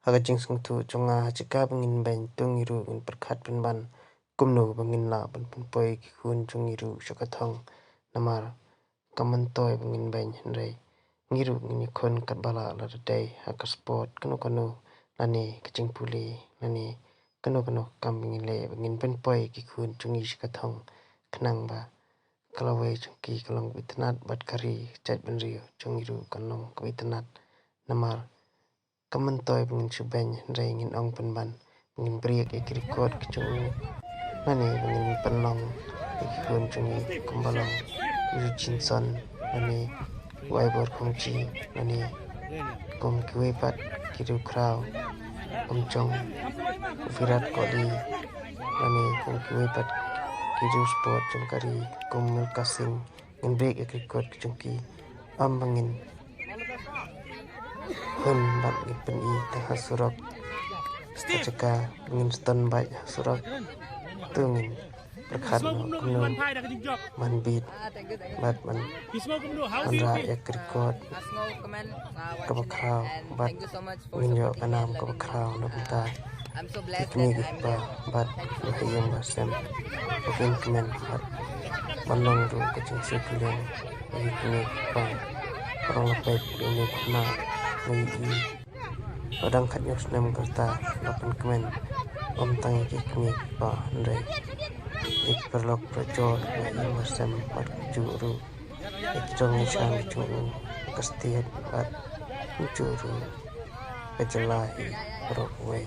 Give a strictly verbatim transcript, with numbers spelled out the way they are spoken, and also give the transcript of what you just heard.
La ka jingsngewthuh jong nga, ha jaka ba ngin beiñ, to ngi ruh ngin pyrkhat pynban kumno ba ngin lah ban pynpoi ki khun jong ngi ruh sha ka thong. Namar kam myntoi ba ngin beiñ, hynrei ngi ruh ngin ïakhun katba lah, lada dei ha ka sport kano kano, lane ka jingpule, lane kano kano ka kam ba ngin leh, ba ngin pynpoi ki khun jong ngi sha ka thong, khnang ba ka lawei jong ki ka long kaba itynnad, bad ka ri, ka jaitbynriew jong ngi ruh kan long kaba itynnad. Namar kam myntoi ba ngin shu beiñ, hynrei ngin ong pynban ba ngin break ïa ki record ki jong u, lane ba ngin pynlong ïa ki khun jong ngi kumba long u Jinson, lane u Aibor Khongji, lane kum kiwei pat ki riewkhraw kum jong u Virat Kohli, lane kum kiwei pat ki riew sport jong ka ri kum Milkha Singh. Ngin break ïa ki record ki jong ki. Ym ba ngin hun bad ngin pyni tang ha surok, ha jaka ngin ston bad ha surok. To ngin pyrkhat noh kumno ban beat bad ban wanrah ïa ki record kaba khraw bad ngin ïoh ka nam kaba khraw na ka bynta ki kmie ki kpa bad u Bahaïing Bahasem. Ba kin kmen bad ban long ruh ka jingsngewkmen ïa ki kmie ki kpa. Ba dang la peit ïa une u khynnah, nga ïohi ba dang khathynñiew snem ka rta la pynkmen, ym tang ïa ki kmie ki kpa hynrei ïa ki paralok parajor, Bahaïing Bahasem bad kumjuh ruh ïa ki jong ngi sha ngi jong u, ka state bad kumjuh ruh ka jylla hi baroh kawei.